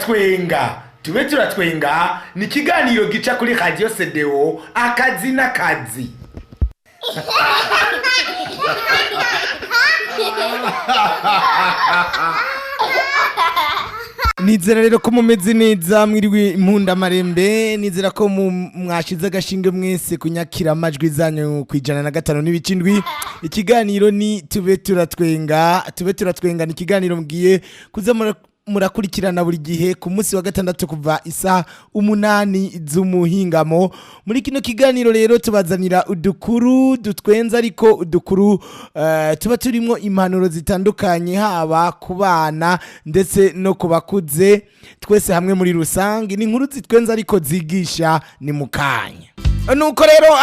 Turatwenga, tube turatwenga ni ikiganiro gica kuri radiyo CDO. Akazi n'akazi. Nizera rero ko mumeze neza, mwiriwe impundamarembe. Nizera ko mwashize agashinge mwese kunyakira amajwi zanyu ku 105.7. Ikiganiro ni Tube Turatwenga. Tube Turatwenga ni ikiganiro mugiye kuza murakurikirana buri gihe ku munsi wa gatandatu kuva isaha 8 z'umuhingamo. Muri kino kiganiro rero tubazanira udukuru dutwenza, ariko udukuru tuba turimo impanuro zitandukanye, haba ku bana ndetse no ku bakuze, twese hamwe muri rusange. Ni inkuru zitwenza ariko zigisha. Ni mukanya. Nuko rero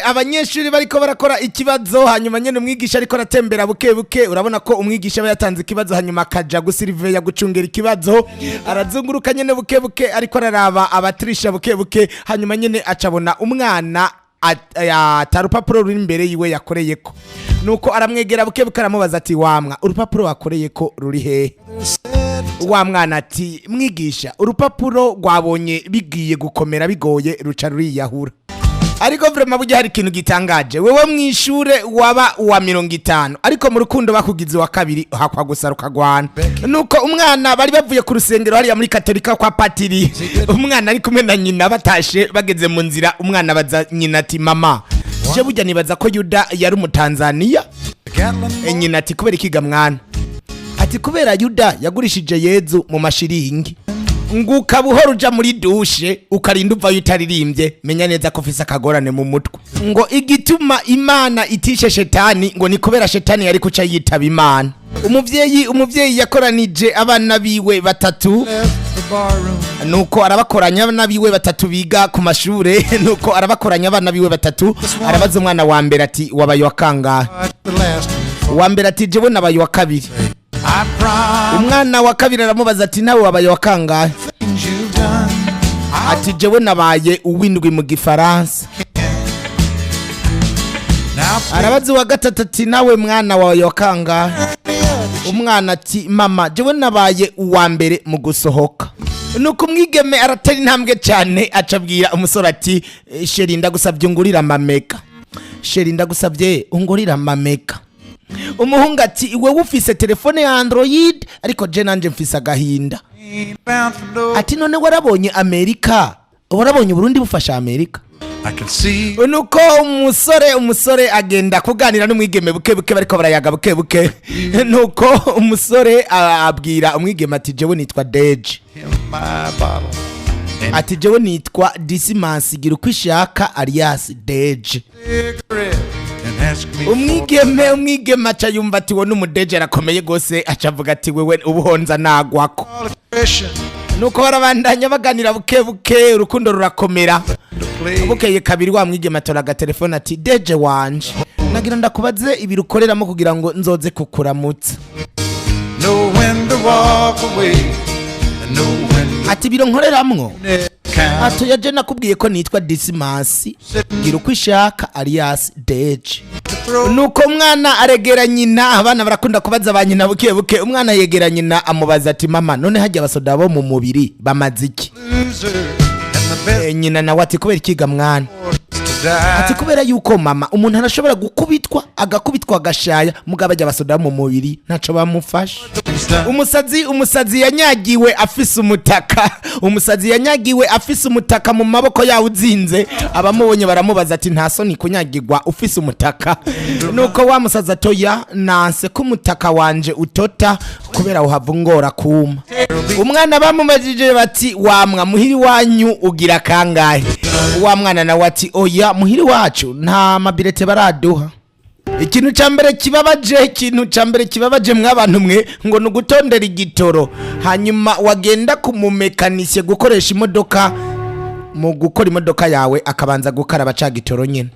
abanyeshuri bariko barakora ikibazo, hanyuma nyene umwigisha ariko aratembera buke buke. Urabona ko umwigisha aba yatanze ikibazo, hanyuma akaja gusiriveya, gucungera ikibazo. Arazunguruka nyene buke buke, ariko araraba abatirisha buke buke. Hanyuma nyene acabona umwana ata rupapuro ruri imbere yiwe yakoreyeko. Nuko aramwegera buke buke, aramubaza ati: "Wamwa, urupapuro wakoreyeko ruri hehe?" Wa mwana ati: "Mwigisha, urupapuro rwabonye bigiye gukomera bigoye, ruca ruriyahura." Ariko vraiment burya hari ikintu gitangaje: wewe mwishure waba uwa 50, ariko mu rukundo bakugize uwa kabiri, hakwa gusa rukagwana. Nuko umwana bari bavuye ku rusengero hariya muri Katolika kwa patiri, umwana ari kumwe na nyina, batashe, bageze mu nzira, umwana baza nyina ati: "Mama, je burya nibaza ko Yuda yari Umutanzaniya." Nyina ati: "Kubera ikiga mwana?" Ati: "Kubera Yuda yagurishije Yezu mu mashiringi." Nguka buhoro uja muri douche, ukarinda uvayo utaririmbye, menya neza ko ufise akagorane mu mutwe. Ngo igituma Imana itishe shetani, ngo ni kubera shetani yari kuca yitaba Imana. Umuvyeyi yakoranije abana biwe batatu, nuko arabakoranya, abana biwe batatu biga ku mashure. Nuko arabakoranya abana biwe batatu, arabaza umwana wa mbere ati: "Wabaye wa kangahe?" Uwa mbere ati: "Jewe nabaye wa kabiri." Umwana wa kabiri aramubaza ati: "Nawe wabaye wa kangahe?" Ati: "Jewe nabaye uwindwi mu Gifaransa." Arabaza uwa gatatu ati: "Nawe mwana wawe wa kangahe?" Umwana ati: "Mama, jewe nabaye uwa mbere mu gusohoka." Nuko umwigeme aratera intambwe cyane, acabwira umusore ati: "Chéri, ndagusabye ungurira amamega. Chéri, ndagusabye ungurira amamega." Umuhungu ati: "Wewe ufise telefone ya Android, ariko je nanje mfise agahinda." Ati: "None warabonye Amerika, warabonye Burundi bufasha Amerika?" I can see Nuko umusore agenda kuganira n'umwigeme buke buke, bariko barayaga buke buke. Nuko umusore abwira umwigeme ati: "Jewe nitwa Deje." him my bottle and Ati: "Jewe nitwa Disimansi gira uko ishaka alias Deje." cigarette and ask me for Umwigeme aca yumva ati: "Wo n'umudeje arakomeye gose." Aca avuga ati: "Wewe ubuhonza nagwako." expression Nuko barabandanya baganira buke buke, urukundo rurakomera. to play. Bukeye kabiri, wa mwigeme atora agatelefone ati: "Deje wanje, nagira ndakubaze ibiro ukoreramo kugira ngo nzoze kukuramutsa." Know when to walk away and know when Ati: "Ibiro nkoreramwo?" to count. Ati: "Yaje nakubwiye ko nitwa Disimasi gira uko ishaka alias Deje." Nuko umwana aregera nyina. Abana barakunda kubaza ba nyina buke buke. Umwana yegera nyina, amubaza ati: "Mama, none hajya abasoda bo mu mubiri bamaze iki?" Loser and the best Nyina nawe ati: "Kubera ikiga mwana?" to die. Ati: "Kubera yuko mama, umuntu arashobora gukubitwa, agakubitwa agashaya, mugabo ajya abasoda bo mu mubiri ntaco bamufasha." Umusazi yanyagiwe afise umutaka. Umusazi yanyagiwe afise umutaka mu maboko yawe uzinze. Abamubonye baramubaza ati: "Nta soni kunyagirwa ufise umutaka?" Nuko wa musazi atoya: "Nanse ko umutaka wanje utota kubera uhava ungora kuma." Umwana bamumajije bati: "Wamwa, muhiri wanyu ugira kangahe?" Wa mwana nawe ati: "Oya, muhiri wacu nta mabirete baraduha." Ikintu ca mbere kibabaje mw'abantu mwe, ngo ni ugutondera igitoro, hanyuma wagenda ku mumekanisiye gukoresha imodoka, mu gukora imodoka yawe akabanza gukaraba ca gitoro nyine.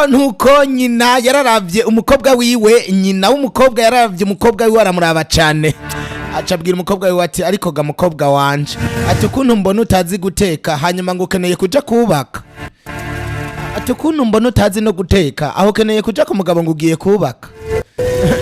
Nuko nyina yararavye umukobwa wiwe, nyina w'umukobwa yararavye umukobwa wiwe, aramuraba cane, acabwira umukobwa wiwe ati: "Ariko ga mukobwa wanje," ati, "ukuntu mbona utazi guteka, hanyuma ngo ukeneye kuja kubaka," ati, "ukuntu mbona utazi no guteka, aho ukeneye kuja ku mugabo ngo ugiye kubaka."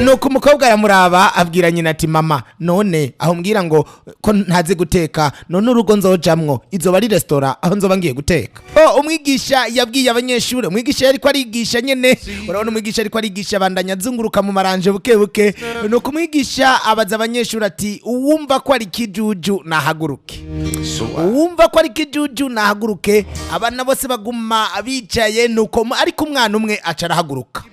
Nuko umukobwa aramuraba, abwira nyina ati: "Mama, none aho mbwira ngo ko ntazi guteka, none urugo nzojamwo izoba ari resitora aho nzoba ngiye guteka?" Oh, umwigisha yabwiye abanyeshuri, umwigisha yariko arigisha nyene, urabona umwigisha ariko arigisha, abandanya azunguruka mu maranje buke buke. Nuko umwigisha abaza abanyeshuri ati: "Uwumva ko ari kijuju nahaguruke." So I Uwumva ko ari kijuju nahaguruke. Abana bose baguma bicaye. Nuko ariko umwana umwe aca arahaguruka.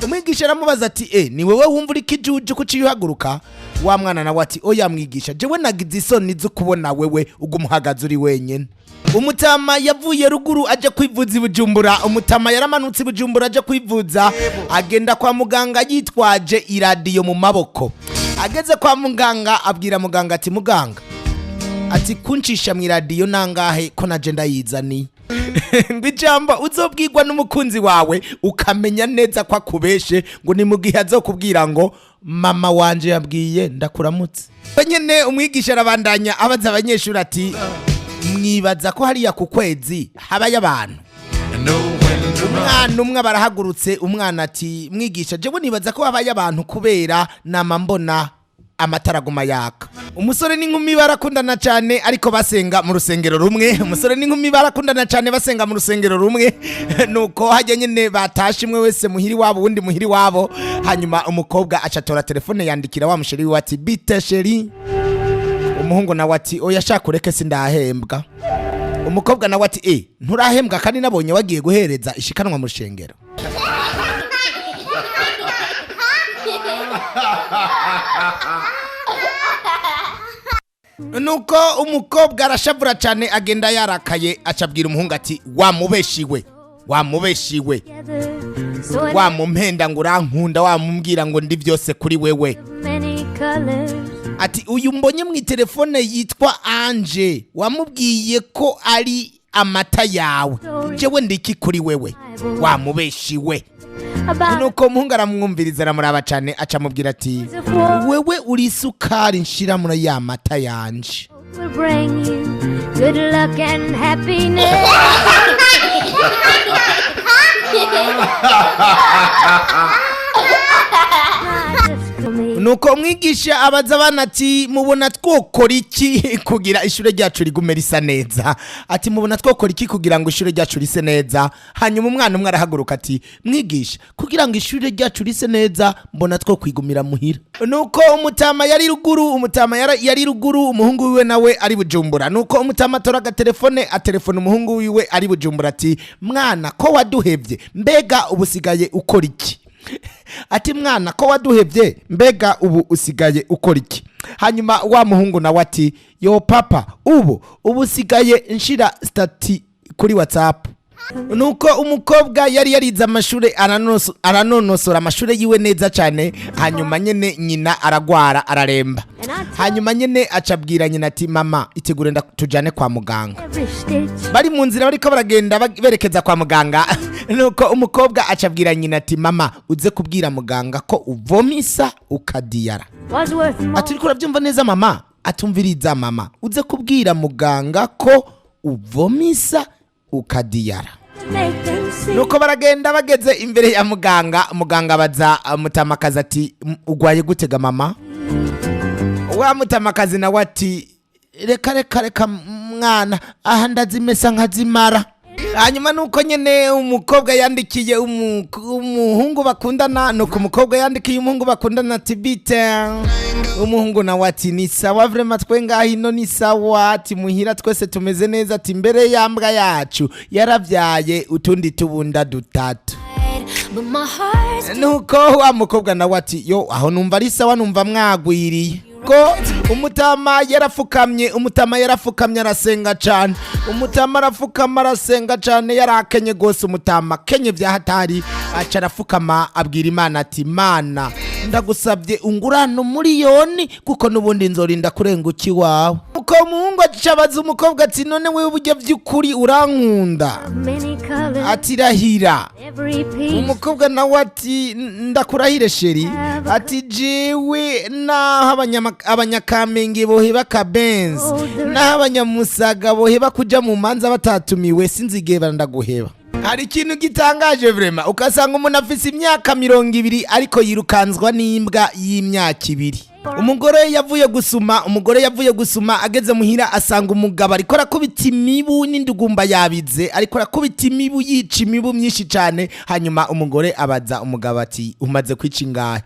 Umwigisha aramubaza ati: "E, ni wewe wumva uri kijuju, kuki uhaguruka?" Wa mwana nawe ati: "Oya mwigisha, jewe nagize isoni zo kubona wewe uguma uhagaze uri wenyene." Umutama yavuye ruguru aja kwivuza i Bujumbura. Umutama yaramanutse i Bujumbura aja kwivuza, agenda kwa muganga yitwaje iradiyo mu maboko. Ageze kwa muganga abwira muganga ati: "Muganga," ati, "kuncisha mu iradiyo nangahe ko naje ndayizaniye?" Ngo ijambo uzobwirwa n'umukunzi wawe ukamenya neza ko akubeshe, ngo ni mu gihe azokubwira ngo: "Mama wanje yabwiye ndakuramutse." Nyene umwigisha arabandanya abaza abanyeshuri ati: "Mwibaza ko hariya ku kwezi habayo abantu?" and know when to run. Umwana umwe barahagurutse. Umwana ati: "Mwigisha, jewe nibaza ko habaye abantu kubera nama mbona amatara aguma yaka." Umusore n'inkumi barakundana cyane, ariko basenga mu rusengero rumwe. Umusore n'inkumi barakundana cyane, basenga mu rusengero rumwe. Nuko hajya nyine batashe, umwe wese muhiri wabo, uwundi muhiri wabo. Hanyuma umukobwa acatora telefone, yandikira wa muchéri wiwe ati: "Bite chéri?" Umuhungu nawe ati: "Oya, shaka ureke, sindahembwa." Umukobwa nawe ati: "E, nturahembwa kandi nabonye wagiye guhereza ishikanwa mu rushengero?" Nuko umukobwa arashavura cyane, agenda yarakaye, acabwira umuhungu ati: "Wamubeshiwe, wamubeshiwe, So it wamumpenda ngo urankunda, wamubwira ngo ndi byose kuri wewe." many colors. Ati: "Uyu mbonye mu telefone yitwa Anje, wamubwiye ko ari amata yawe, jewe ndiki kuri wewe? Wamubeshiwe." About Nuko umuhungu aramwumviriza, aramuraba cyane, acamubwira ati: "Wewe uri isukari nshira muri ya mata yanje." will bring you good luck and happiness. Not just for me. Nuko umwigisha abaza abana ati: "Mubona twokora iki kugira ishure ryacu rigume risa neza?" Ati: "Mubona twokora iki kugira ngo ishure ryacu rise neza?" Hanyuma umwana umwe arahaguruka ati: "Mwigisha, kugira ngo ishure ryacu rise neza, mbona two kwigumira muhira." Nuko umutama yari ruguru, umutama yari ruguru, umuhungu wiwe nawe ari Bujumbura. Nuko umutama atora agatelefone, atelefona umuhungu wiwe ari Bujumbura ati: "Mwana, ko waduhevye, mbega ubu usigaye ukora iki?" Ati: "Mwana, ko waduhevye, mbega ubu usigaye ukora iki?" Hanyuma wa muhungu nawe ati: "Yo papa, ubu usigaye nshira statut kuri WhatsApp." Nuko umukobwa yari yarize amashuri, aranonosora amashuri yiwe neza cyane. Hanyuma nyene nyina aragwara, araremba. Hanyuma nyene acabwira nyina ati: "Mama, itegure tujane kwa muganga." Every stitch. Bari mu nzira bariko baragenda berekeza kwa muganga, nuko umukobwa acabwira nyina ati: "Mama, uze kubwira muganga ko uvomisa ukadiyara." Was worth more. Ati: "Uriko urabyumva neza mama?" Atumviriza mama, uze kubwira muganga ko uvomisa ukadiyara." To make them see. Nuko baragenda, bageze imbere ya muganga, muganga abaza mutamakazi ati: "Ugwaye gutega mama?" Wa mutamakazi nawe ati: "Reka reka reka mwana, aha ndazimesa nkazimara." Hanyuma nuko nyene umukobwa yandikiye umuhungu bakundana. Nuko umukobwa yandikiye umuhungu bakundana ati: "Bite?" Umuhungu nawe ati: "Ni sawa vraiment, twe ngaho ino ni sawa," ati: "Muhira twese tumeze neza," ati: "Mbere yambwa yacu yaravyaye utundi tubunda dutatu." But my heart's Nuko wa mukobwa nawe ati: "Yo, aho numva ari sawa, numva mwagwiriye ko." Umutama yarafukamye, umutama yarafukamye, arasenga cane. Umutama arafukama, arasenga cane, yarakenye gose. Umutama kenye vya hatari, aca arafukama, abwira Imana ati: "Mana, ndagusabye ungurane umuriyoni, kuko n'ubundi nzorinda kurenga iwawe." Uko umuhungu aca abaza umukobwa ati: "None wewe burya vy'ukuri urankunda?" many colors. Ati: "Rahira." Every piece. Umukobwa nawe ati: "Ndakurahire chéri." Ati: "Jewe naho abanyakamenge boheba kabenzi, naho abanyamusaga boheba kuja mu manza batatumiwe, sinzigera ndaguheba." Hari ikintu gitangaje vraiment, ugasanga umuntu afise imyaka 20 ariko yirukanswa n'imbwa y'imyaka 2. Umugore yavuye gusuma, umugore yavuye gusuma, ageze muhira asanga umugabo ariko arakubita imibu n'indugumba yabize, ariko arakubita imibu, yica imibu myinshi cyane. Hanyuma umugore abaza umugabo ati: "Umaze kwica ingahe?"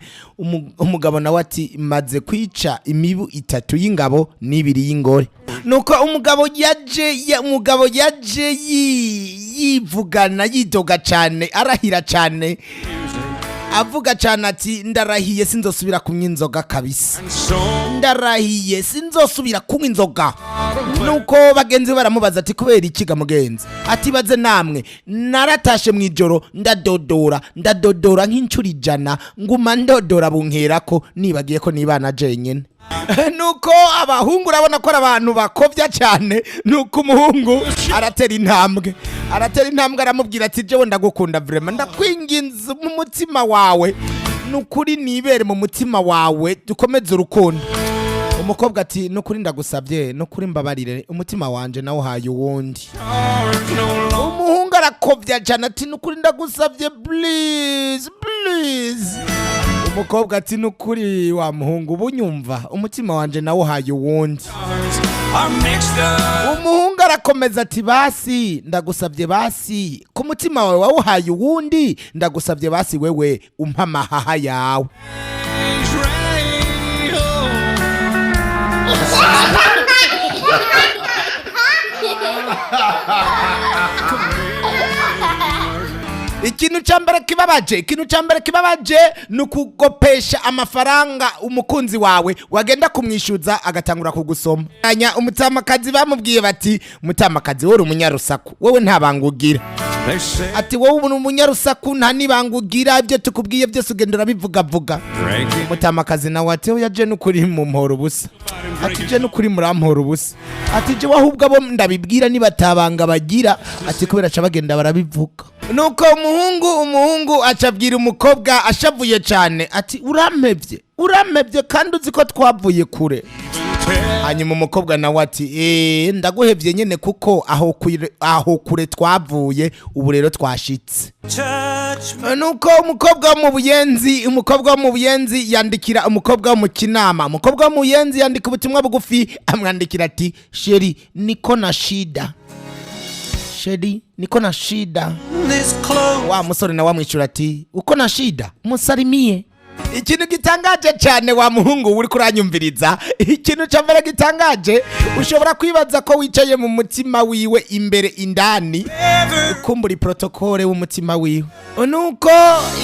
Umugabo nawe ati: "Maze kwica imibu itatu y'ingabo n'ibiri y'ingore." Nuko umugabo yaje umugabo yaje yivugana, yidoga cyane, arahira cyane, avuga cyane ati: "Ndarahiye, sinzosubira kunywa inzoga kabisa, ndarahiye, sinzosubira kunywa inzoga." Nuko bagenzi be baramubaza ati: "Kubera iki ga mugenzi?" Ati: "Baze namwe, naratashe mu ijoro, ndadodora, ndadodora nk'inshuro 100, nguma ndodora bunkerako, nibagiye ko nibana jenyine." Nuko abahungu urabona ko ari abantu bakovya cyane. Nuko umuhungu aratera intambwe, aratera intambwe, aramubwira ati: "Jewe ndagukunda vraiment, ndakwinginze, mu mutima wawe nukuri nibere mu mutima wawe, dukomeze urukundo." Umukobwa ati: "Nukuri ndagusabye, nukuri mbabarire, umutima wanje nawuhaye uwundi." Umuhungu arakovya cyane ati: "Nukuri ndagusabye, please, please." Umukobwa ati: "Nukuri wa muhungu, ubu nyumva, umutima wanje nawuhaye uwundi." Are mixed up. Umuhungu arakomeza ati: "Basi ndagusabye, basi ku mutima wawe wawuhaye uwundi, ndagusabye basi wewe umpa amahaha yawe." Rain. Oh. Ikintu cya mbere kibabaje, ikintu cya mbere kibabaje ni ukugopesha amafaranga umukunzi wawe, wagenda kumwishyuza agatangura kugusoma. Anya umutamakazi bamubwiye bati: "Mutamakazi, wowe uri umunyarusaku, wowe nta banga ugira." They say Ati: "Wowe ubu ni umunyarusaku, nta n'ibanga ugira, ibyo tukubwiye byose ugenda urabivugavuga." drinking. Umutamakazi nawe ati: "Oya, je n'ukuri mumpora ubusa." Ati: "Je n'ukuri murampora ubusa." Ati: "Je ahubwo abo ndabibwira nibatabanga bagira." Ati: "Kubera aca bagenda barabivuga." Nuko umuhungu acabwira umukobwa ashavuye cyane ati: "Urampevye, urampevye kandi uzi ko twavuye kure." Hanyuma umukobwa nawe ati: "Eh, ndaguhevye nyene, kuko aho kure twavuye, ubu rero twashitse." Touch me. Nuko umukobwa wo mu Buyenzi, umukobwa wo mu Buyenzi yandikira umukobwa wo mu Kinama. Umukobwa wo mu Buyenzi yandika ubutumwa bugufi, amwandikira ati: "Chérie, niko na shida, chérie, niko na shida." This close. Wa musore nawe amwishyura ati: "Uko na shida, musalimie." Ikintu gitangaje cyane, wa muhungu uri kuranyumviriza, ikintu cya mbere gitangaje, ushobora kwibaza ko wicaye mu mutima wiwe imbere indani, kumbura protocole w'umutima wiwe. Nuko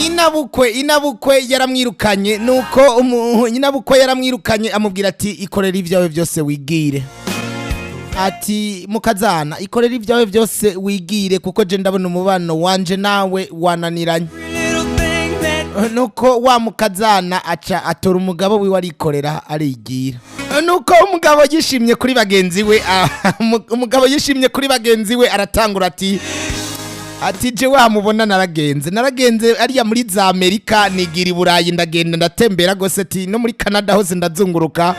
inabukwe yaramwirukanye. Nuko inabukwe yaramwirukanye, amubwira ati: "Ikorera ibyawe byose wigire." Ati: "Mukazana, ikorera ibyawe byose wigire, kuko je ndabona umubano wanje nawe wananiranye." Little thing that Nuko wa mukazana aca atora umugabo wiwe, arikorera, arigira. Nuko umugabo yishimye kuri bagenzi we, umugabo yishimye kuri bagenzi we, aratangura ati: "Je wamubona, naragenze, naragenze ariya muri za Amerika, nigira i Burayi, ndagenda ndatembera gose," ati: "no muri Canada hose ndazunguruka."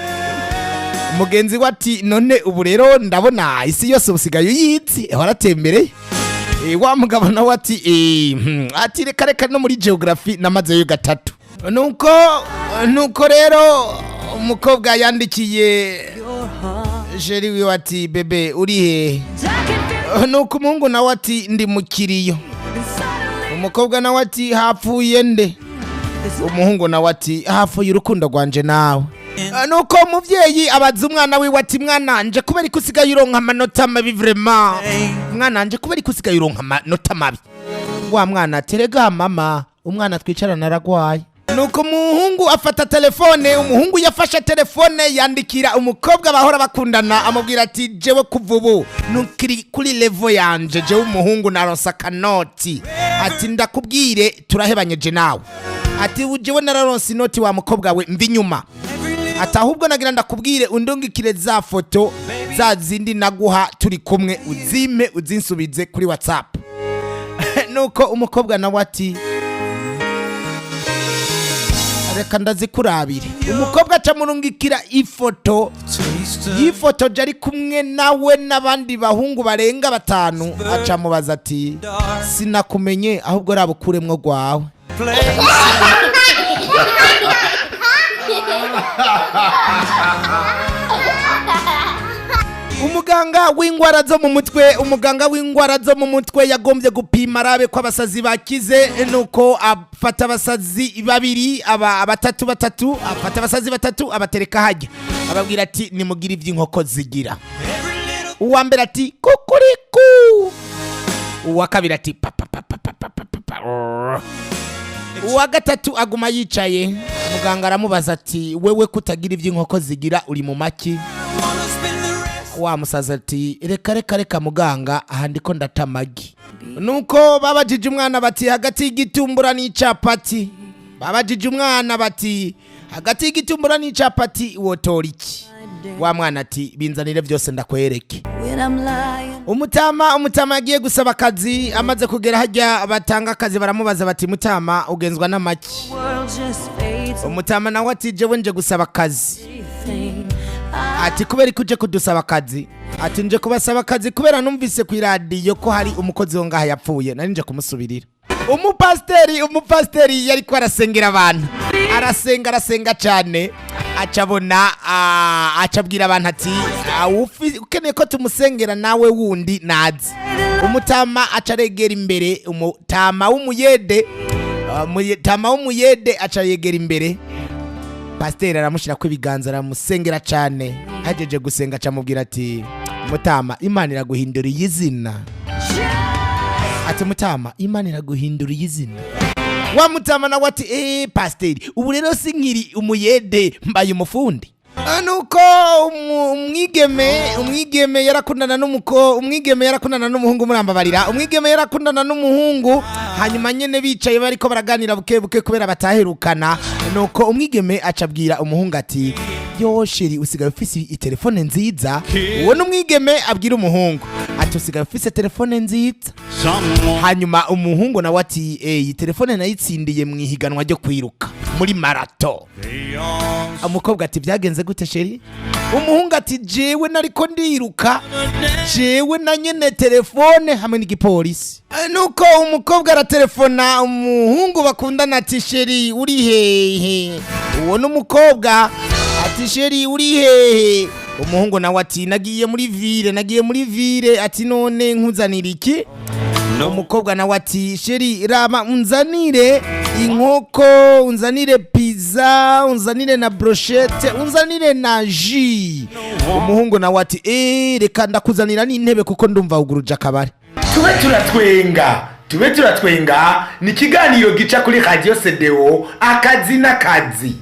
Mugenzi we ati: "None ubu rero ndabona isi yose usigaye uyizi, waratembereye." Wa mugabo nawe ati: "Ati reka reka, no muri geography namazeyo gatatu." Nuko rero umukobwa yandikiye chéri wiwe ati: "Bébé, uri hehe?" Nuko umuhungu nawe ati: "Ndi mu kiriyo." Umukobwa nawe ati: "Hapfuye nde?" Umuhungu nawe ati: "Hapfuye urukundo rwanje nawe." Nuko umuvyeyi abaza umwana wiwe ati: "Mwana nje, kubera ko usigaye uronka amanota mabi vraiment? Mwana nje, kubera ko usigaye uronka amanota mabi?" Wa mwana ati: "Rega mama, umwana twicarana aragwaye." Nuko umuhungu afata telefone, umuhungu yafashe telefone, yandikira umukobwa bahora bakundana, amubwira ati: "Jewe kuva ubu nukiri kuri level yanje, jewe umuhungu naronsa akanoti." Ati: "Ndakubwire, turahebanyeje nawe." Ati: "Jewe nararonse inoti, wa mukobwa we, mva inyuma." Ati: "Ahubwo nagira ndakubwire, undungikire za foto za zindi naguha turi kumwe, uzime uzinsubize kuri WhatsApp." Nuko umukobwa nawe ati: Reka ndazikurabire. Umukobwa aca murungikira ifoto, yifotoje ari kumwe nawe n'abandi bahungu barenga batanu. Aca amubaza ati: "Sinakumenye, ahubwo raba ukuremwo rwawe." Umuganga w'ingwara zo mu mutwe, umuganga w'ingwara zo mu mutwe yagombye gupima arabe ko abasazi bakize. Nuko afata abasazi babiri, aba batatu batatu, afata abasazi batatu abatereka hajya, ababwira ati: "Nimugire iby'inkoko zigira." Uwa mbere ati: "Kukuriku." Uwa kabiri ati: "Papa papa papa papa." Uwa gatatu aguma yicaye. Muganga aramubaza ati: "Wewe kutagira iby'inkoko zigira, uri mu maki?" Wa musaza ati: "Reka reka reka muganga, aha ndiko ndata amagi." Nuko babajije umwana bati: "Hagati y'igitumbura n'icapati," babajije umwana bati: "Hagati y'igitumbura n'icapati wotora iki?" Wa mwana ati: "Binzanire byose ndakwereke." When I'm lying, Umutama, umutama yagiye gusaba akazi. Amaze kugera hajya batanga akazi, baramubaza bati: "Mutama, ugenzwa n'amaki?" World just fades. Umutama nawe ati: "Jewe nje gusaba akazi." Thing. I Ati: "Kubera ko uje kudusaba akazi?" Ati: "Nje kubasaba akazi kubera numvise ku iradiyo ko hari umukozi wo ngaha yapfuye, nari nje kumusubirira." Umupasiteri, umupasiteri yari ko arasengera abantu, arasenga, arasenga cyane, acabona acabwira abantu ati: "Ukeneye ko tumusengera nawe wundi nazi." Umutama aca aregera imbere, umutama w'umuyede, umutama w'umuyede aca yegera imbere. Pasiteri aramushyirako ibiganza, aramusengera cyane. Hageje gusenga acamubwira ati: "Mutama, Imana iraguhinduriye izina." Ati: "Mutama, Imana iraguhinduriye izina." Wa mutama nawe ati: "Eee, pasiteri, ubu rero sinkiri umuyede, mbaye umufundi." Nuko umwigeme, umwigeme yarakundana n'umuko, umwigeme yarakundana n'umuhungu, murambabarira, umwigeme yarakundana n'umuhungu. Hanyuma nyene bicaye bariko baraganira buke buke kubera bataherukana, nuko umwigeme acabwira umuhungu ati: "Yo chéri, usigaye ufise itelefone nziza." Uwo n'umwigeme abwira umuhungu ati: "Usigaye ufise telefone nziza." Hanyuma umuhungu nawe ati: "Iyi telefone nayitsindiye mu ihiganwa ryo kwiruka muri marathon." Umukobwa ati: "Byagenze gute, chéri?" Umuhungu ati: "Jewe nariko ndiruka, jewe na nyene telefone hamwe n'igipolisi." Nuko umukobwa aratelefona umuhungu bakundana ati: "Chéri, uri hehe?" Uwo n'umukobwa ati: "Chéri, uri hehe?" Umuhungu nawe ati: "Nagiye muri ville, nagiye muri ville." Ati: "None nkuzanira iki?" Umukobwa nawe ati: "Chéri, raba unzanire inkoko, unzanire pizza, unzanire na brochette, unzanire na jus." Umuhungu nawe ati: "Eh, reka ndakuzanira n'intebe kuko ndumva uguruje akabari." Tube turatwenga, tube turatwenga ni ikiganiro gica kuri radiyo CDO. Akazi n'akazi.